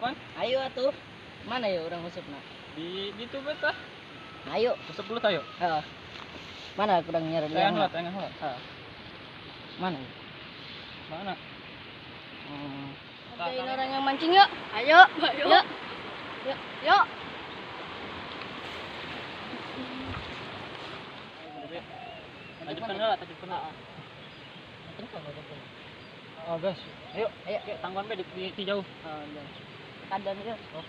Pan. Ayo atuh. Mana ya orang usupna? Di ditu betah. Ayo. Usep dulu tayo. Heeh. Mana kurang nyari Tangan heula, tangan heula. Heeh. Mana? Mana? Kerjain orang yang mancing yuk. Ayo. Ayo. Yuk. Yuk. Yuk. Lanjutkan heula, lanjutkan heula. Oh, guys. Ayo, ayo. Oke, tangguhan be di jauh. Oh, iya. Kadang itu. Oh.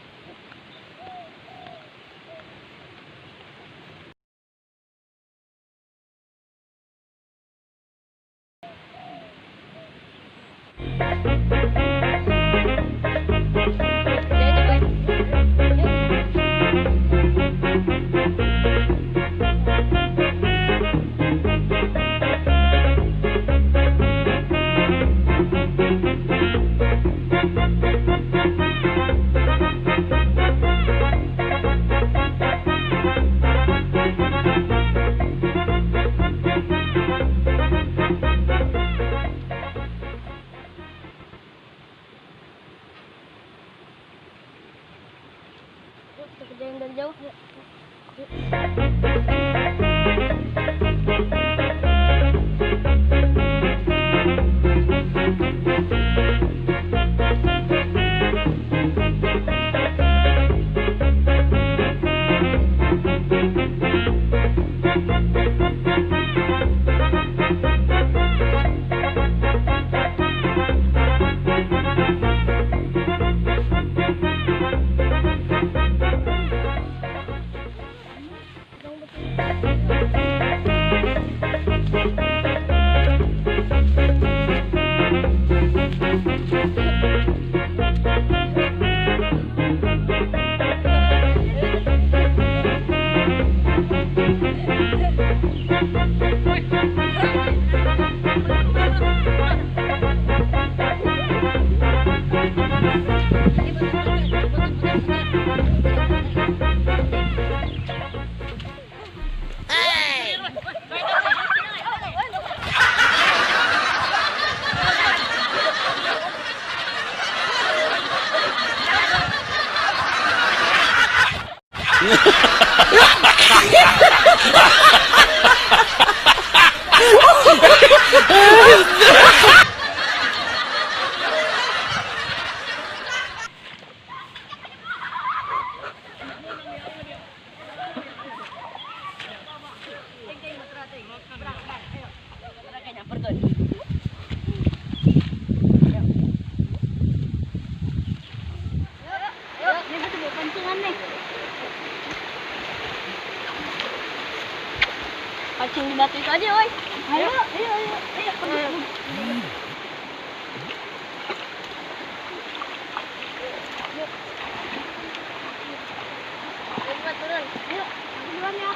Yuk, kita kerjain dari jauh. Yuk. Yuk. Pancing di batu itu aja, woi. Ayo, ayo, ayo, ayo. Ayo, turun. Ayo, duluan ya.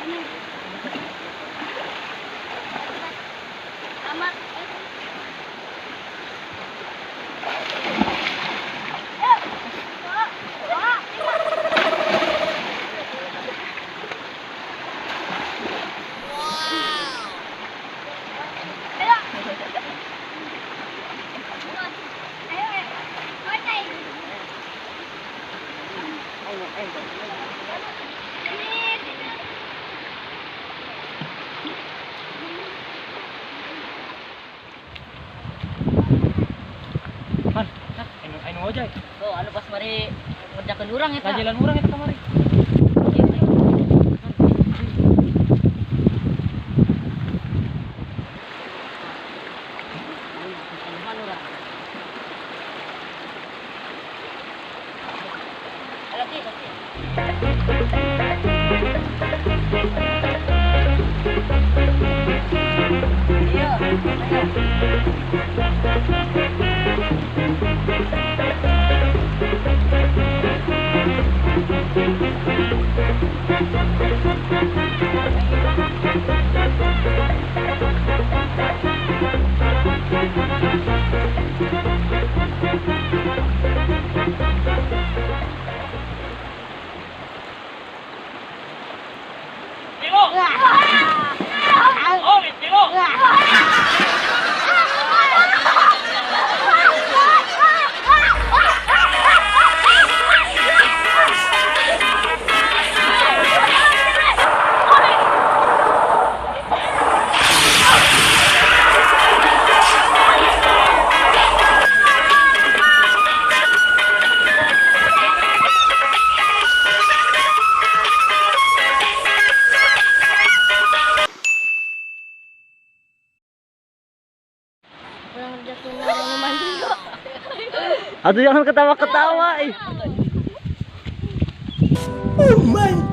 Ini. Amat. Man, anu ojek. Oh, anu pas mari ngerjakeun urang eta. Jalan urang eta kamari. Aduh, jangan ketawa-ketawa eh. Oh my